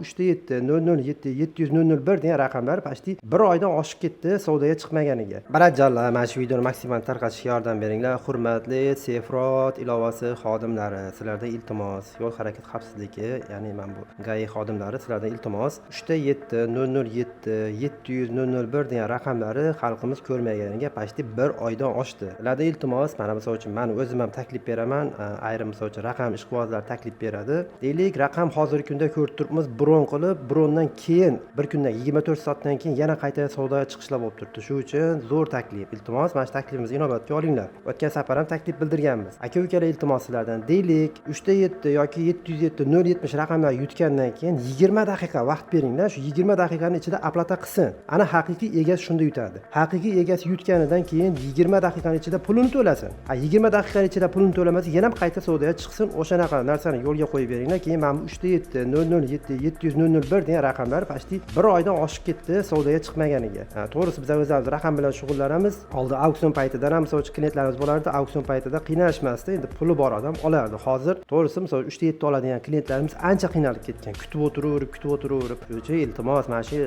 3 7 007 700 001 degan raqamlar почти bir oydan oshib ketdi savdoga chiqmaganiga. Barajallo, mana shu videoni maksimal tarqatishga yordam beringlar. Hurmatli Sefrot ilovasi xodimlari, sizlardan iltimos, yo'l harakat xavfsizligi, ya'ni mana bu ГАИ xodimlari, sizlardan iltimos, 3 7 007 700 001 degan raqamlari xalqimiz ko'rmaganiga почти bir oydan oshdi. Sizlardan iltimos, mana misol uchun man o'zim ham taklif beraman, ayrim misol uchun raqam ishqibozlar taklif beradi. Deylik, raqam hozirgi kunda ko'rib turibmiz, bron qilib, brondan keyin bir kundan, 24 soatdan keyin yana qayta savdoga chiqishlar bo'lib turibdi. Shu uchun zo'r taklif, iltimos, mana shu taklifimizni inobatga olinglar. O'tgan safar ham taklif bildirganmiz. Aka ukalar, iltimos sizlardan, deylik, 3 7 yoki 707 070 raqamlar yutgandan keyin 20 daqiqa vaqt beringlar, shu 20 daqiqani ichida оплата qilsin. Ana haqiqiy egasi shunda yutadi. Haqiqiy egasi yutganidan keyin 20 daqiqani ichida pulini to'lasin. A 20 daqiqani ichida pulini to'lamasa, yana ham qayta savdoga chiqsin. O'shanaqa narsani yo'lga qo'yib beringlar. Keyin mana bu 3 7 007 700 001 degan raqamlar почти bir oydan oshib ketdi savdoga chiqmaganiga. Ha, to'g'risi, biz o'zimiz raqam bilan shug'ullanamiz. Oldin auksion paytida ham misol uchun klientlarimiz bo'lardi, auksion paytida qiynalishmasdi, endi puli bor odam olardi. Hozir, to'g'risi, misol 3 7 oladigan klientlarimiz ancha qiynalib ketgan, kutib o'tiraverib, kutib o'tiraverib. Shuning uchun iltimos, mana shu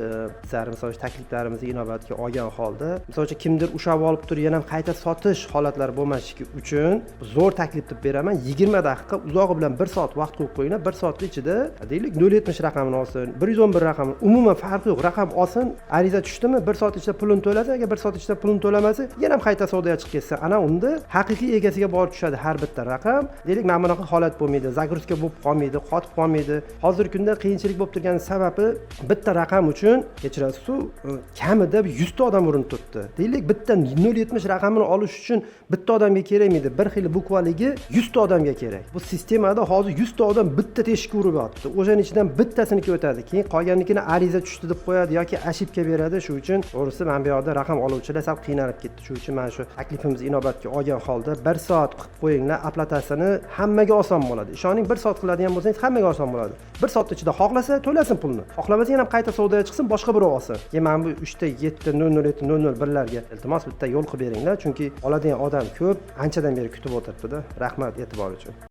bizlar misol uchun takliflarimizni inobatga olgan holda, misol uchun kimdir ushlab olib turib, yana ham qayta sotish holatlari bo'lmasligi uchun zo'r taklif deb beraman. 20 daqiqa, uzog'i bilan bir soat vaqt qo'yib qo'yinglar. Bir soatni ichida, deylik, 070 raqamini olsin, 111 raqamini, umuman farqi yo'q, raqam olsin. Ariza tushdimi, bir soat ichida pulini to'lasa, agar bir soat ichida pulini to'lamasa, yana ham qayta savdoga chiqib ketsa, ana unda haqiqiy egasiga borib tushadi har bitta raqam. Deylik, mana bunaqa holat bo'lmaydi, загрузка bo'lib qolmaydi, qotib qolmaydi. Hozirgi kunda qiyinchilik bo'lib turgani sababi, bitta raqam uchun, kechirasiz, kamida 100 ta odam urinib turibdi. Deylik, bitta 070 raqamini olish uchun bitta odamga kerakmaydi, bir xil буква ligi 100 ta odamga kerak. Bu sistemada hozir 100 ta odam bitta teshikka urib yotibdi, o'shani ichidan bittasiniki o'tadi, keyin qolgannikini ariza tushdi deb qo'yadi yoki ошибка beradi. Shu uchun, to'g'risi, mana bu yoqda raqam oluvchilar sal qiynalib ketdi. Shuning uchun mana shu taklifimizni inobatga olgan holda bir soat qilib qo'yinglar оплата sini, hammaga oson bo'ladi. Ishoning, bir soat qiladigan bo'lsangiz, hammaga oson bo'ladi. Bir soat ichida xohlasa to'lasin pulni, xohlamasa yana qayta savdoga chiqsin, boshqa birov olsin. Keyin mana bu 3 7 007 001 larga iltimos, bitta yo'l qilib beringlar, chunki oladigan odam ko'p, anchadan beri kutib o'tiribdida. Rahmat e'tibor uchun.